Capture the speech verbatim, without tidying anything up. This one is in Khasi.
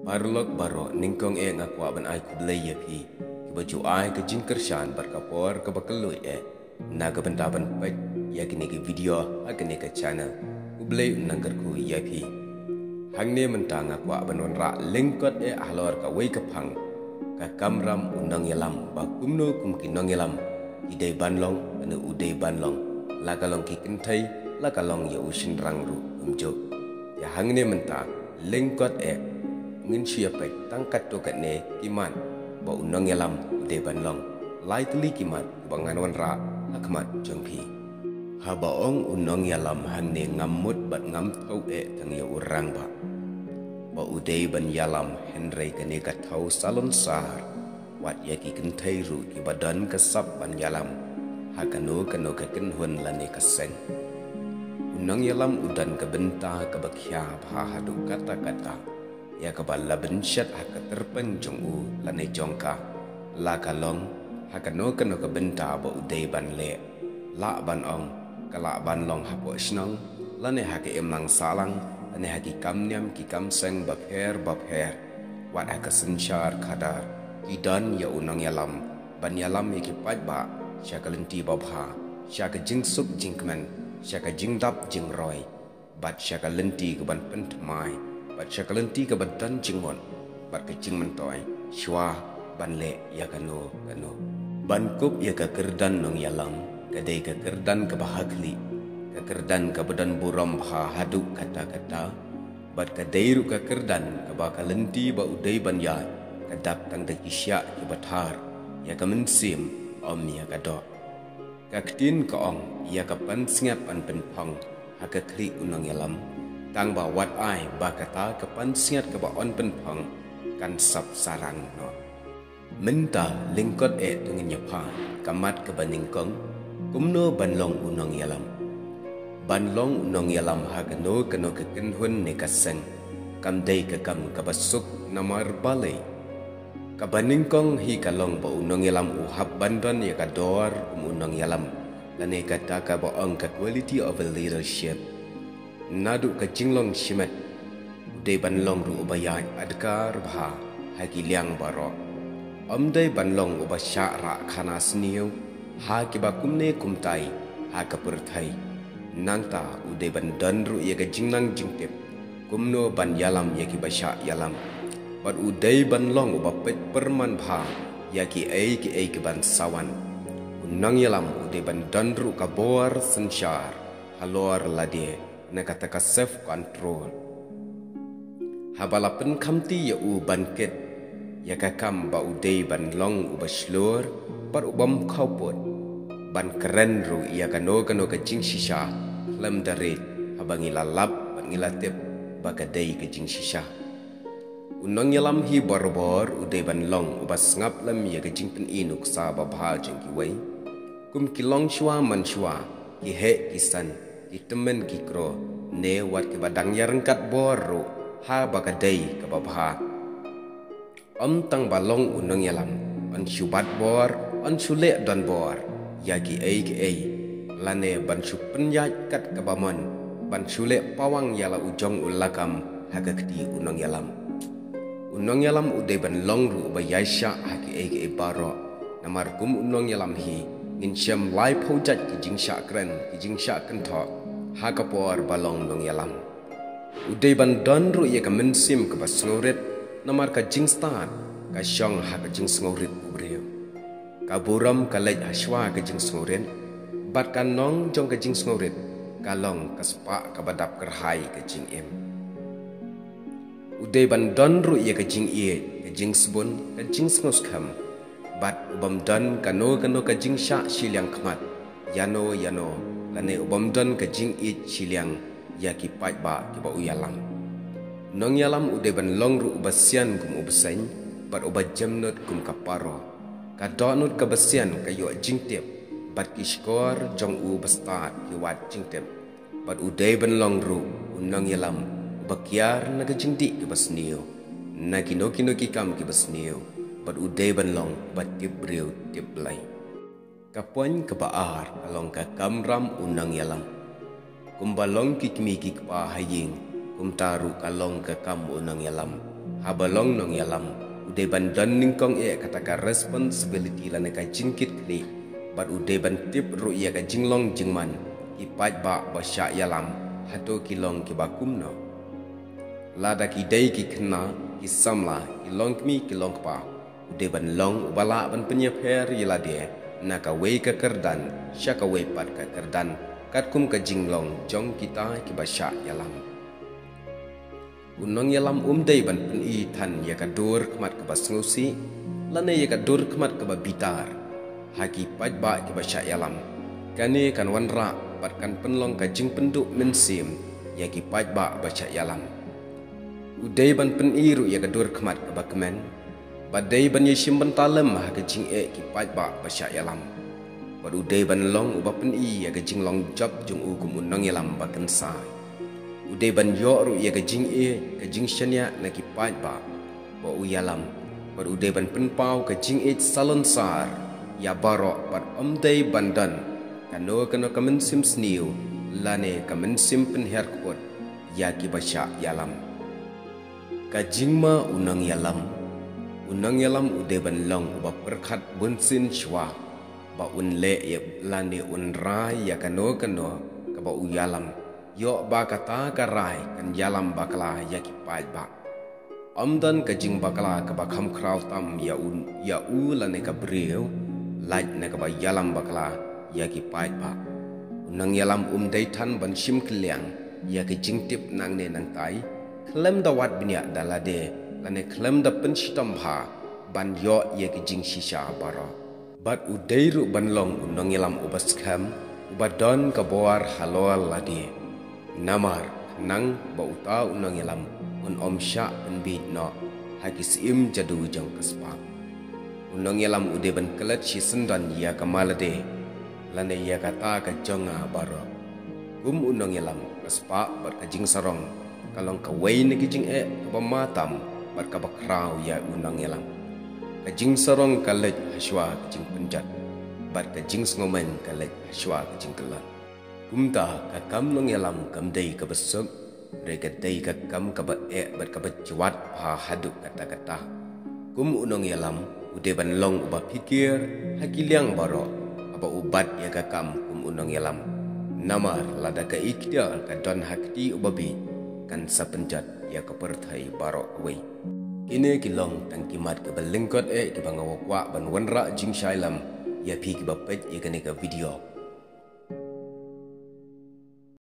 Paralok baroh, nyngkong eh nga kwah ban ai khublei ïa phi kiba ju ai ka jingkyrshan bad ka por kaba kylluid eh na ka bynta ban peit ïa kine ki video ha kane ka channel. Khublei u nang kyrkhu ïa phi. Hangne mynta nga kwah ban wanrah lyngkot eh halor kawei ka phang, ka kamram u nongïalam, ba kumno kum ki nongïalam ki dei ban long, ne u dei ban long, la ka long ki kynthei, la ka long ïa u shynrang ruh kumjuh. Ïa hangne mynta lyngkot eh ngin shu ïa peit tang katto katne ki mat ba u nongïalam u dei ban long. Lai tylli ki mat ba ngan wanrah ha khmat jong phi. Haba ong u nongïalam hangne ngam mut bad ngam thaw eh tang ïa u rangbah ba u dei ban ïalam, hynrei kane ka thaw salonsar wat ïa ki kynthei ruh kiba don ka sap ban ïalam ha kano kano ka kynhun lane ka seng. U nongïalam u don ka bynta kaba khia bha haduh katta katta, ïa kaba la bynshet ha ka tyrpeng jong u lane jong ka, la ka long ha kano kano ka bynta ba u dei ban leh. Lah ban ong, ka lah ban long hapoh shnong, lane ha ka imlang sahlang, lane ha ki kam niam ki kam seng bapher bapher. Wat ha ka synshar khadar ki don ïa u nongïalam ban ïalam ïa ki paidbah sha ka lynti babha, sha ka jingsuk jingkmen, sha ka jingdap jingroi, bad sha ka lynti kaban pynthymmai, bad sha ka lynti kaban don jingmut bad ka jingmyntoi shuwa ban leh ïa kano kano. Ban kup ïa ka kyrdan nongïalam, ka dei ka kyrdan kaba hakhlieh, ka kyrdan kaba don burom bha haduh katta katta, bad ka dei ruh ka kyrdan kaba ka lynti ba u dei ban ïaid ka dap tang da ki shiah kiba thar ïa ka mynsiem, ym ïa ka doh. Ka ktien ka ong, ïa ka pansngiat yn pynphong ha ka khlieh u nongïalam, tang ba wat ai ba kata ka pansngiat kaba yn pynphong kan sop sarang noh. Mynta lyngkot eh to ngin ïa peit ka mat kaba nyngkong, kumno ban long u nongïalam. Ban long u nongïalam ha kano kano ka kynhun ne ka seng kam dei ka kam kaba suk namar balei. Kaba nyngkong hi ka long ba u nongïalam u hap ban don ïa ka dor kum u nongïalam, lane kata kaba ong ka quality of a leadership. Naduh ka jinglong shimet, u dei ban long ruh uba ïaid adkar bha ha ki liang baroh. Ym dei ban long uba shah rah khana sniew ha kiba kumne kumtai ha ka pyrthei. Nangta u dei ban don ruh ïa ka jingnang jingtip kumno ban ïalam ïa kiba shah ïalam. Bad u dei ban long uba peit pyrman bha ïa kiei kiei kiban sa wan. U nongïalam u dei ban don ruh ka bor synshar halor lade, na kata ka self control. Haba la pynkhamti ïa u ban kit ïa ka kam ba u dei ban long uba shlur bad u bym khawpud, ban kren ruh ïa kano kano ka jingshisha khlem da rit, haba ngi la lap bad ngi la tip ba ka dei ka jingshisha. U nongïalam hi barabor u dei ban long uba sngap lem ïa ka jingpyni nuksa babha jong kiwei, kum ki longshuwa manshuwa, ki heh ki san, ki tymmen ki kro, ne wat kiba dang ïaryngkat bor ruh ha ba ka dei kaba bha. Ym tang ba long u nongïalam, yn shu bat bor, yn shu leh donbor ïa kiei kiei, lane ban shu pynïaid kat kaba mon, ban shu leh pawang ïa la u jong u lakam ha ka kti u nongïalam. U nongïalam u dei ban long ruh uba ïaishah ha kiei kiei baroh. Namar kum u nongïalam hi ngin shem laiphew jait ki jingshah kren, ki jingshah kynthoh ha ka por ba long nongïalam. U dei ban don ruh ïa ka mynsiem kaba sngewrit, namar ka jingstad ka shong ha ka jingsngewrit u briew. Ka burom ka leit hashwa ka jingsngewrit, bad ka nong jong ka jingsngewrit ka long ka spah kaba dap kyrhai ka jingim. U dei ban don ruh ïa ka jingïeit, ka jingsbun, ka jingsngewskhem, bad u bym don kano kano ka jingshah shiliang khmat ïano ïano, lane u bym don ka jingïeit shiliang ïa ki paidbah kiba u ïalam. Nongïalam u dei ban long ruh uba sian kum u bseiñ, bad uba jemnud kum ka paro. Ka dohnud ka bsian ka ïoh jingtip, bad ki shkor jong u bastad ki wad jingtip. Bad u dei ban long ruh u nongïalam uba kiar na ka jingdih kiba sniew, na kino kino ki kam kiba sniew, bad u dei ban long uba tip briew tip Blei. Ka point kaba ar ka long ka kamram u nongïalam. Kumba long ki kmie ki kpa ha ïing, kumta ruh ka long ka kam u nongïalam Haba long nongïalam, u dei ban don nyngkong eh kata ka responsibility lane ka jingkitkhlieh, bad u dei ban tip ruh ïa ka jinglong jingman ki paidbah ba shah ïalam, hato ki long kiba kumno. Lada ki dei ki khynnah, ki samla, ki longkmie, ki longkpa, u dei ban long uba lah ban pynïapher ïa lade na kawei ka kyrdan sha kawei pat ka kyrdan, katkum ka jinglong jong kita kiba shah ïalam. U nongïalam um dei ban pyni than ïa ka dur khmat kaba sngewsih lane ïa ka dur khmat kaba bitar ha ki paidbah kiba shah ïalam. Kane kan wanrah bad kan pynlong ka jingpynduh mynsiem ïa ki paidbah ba shah ïalam. U dei ban pyni ruh ïa ka dur khmat kaba kmen, ba dei ban ïashim bynta lem ha ka jingeh ki paidbah ba shah ïalam. Bad u dei ban long uba pyni ïa ka jinglong jop jong u kum u nongïalam ba kynsai. U dei ban ïoh ruh ïa ka jingïeit, ka jingshaniah na ki paidbah ba u ïalam. Bad u dei ban pynpaw ka jingïeit salonsar ïa baroh, bad ym dei ban don kano kano ka mynsiem sniew lane ka mynsiem pynhiar kput ïa kiba shah ïalam. Ka jingma u nongïalam. U nongïalam u dei ban long uba pyrkhat bunsien shuwa ba un leh ïa lane un rai ïa kano kano kaba u ïalam, ïoh ba kata ka rai kan ïalam bakla ïa ki paidbah. Ym don ka jingbakla kaba kham khraw tam ïa u, ïa u lane ka briew, lait na kaba ïalam bakla ïa ki paidbah. U nongïalam um dei than ban shim kylliang ïa ka jingtip nangne nangtai, khlem da wad bniah da lade lane khlem da pynshitom bha ban ïoh ïa ka jingshisha baroh. Bad u dei ruh ban long u nongïalam uba skhem, uba don ka bor halor lade. Namar khnang ba uta u nongïalam un ym shah pynbiej noh ha ki syiem jadu jong ka spah. U nongïalam u dei ban klet shisyndon ïa ka ma lade lane ïa kata ka jong nga baroh. Kum u nongïalam, ka spah bad ka jingsarong ka long kawei na ki jingeh kaba ma tam bad kaba khraw ïa u nongïalam. Ka jingsarong ka leit hashwa ka jingpynjot, bad ka jingsngewmeng ka leit hashwa ka jingkyllon. Kumta ka kam nongïalam kam dei kaba suk, hynrei ka dei ka kam kaba eh bad kaba jwat bha haduh katta katta. Kum u nongïalam u dei ban long uba phikir ha ki liang baroh haba u bat ïa ka kam kum u nongïalam. Namar lada ka ikhtiar ka don ha kti uba bieit, kan sa pynjot ïa ka pyrthei baroh kawei. Kine ki long tang ki mat kiba lyngkot eh kiba nga kwah ban wanrah jingshai lam ïa phi kiba peit ïa kane ka video.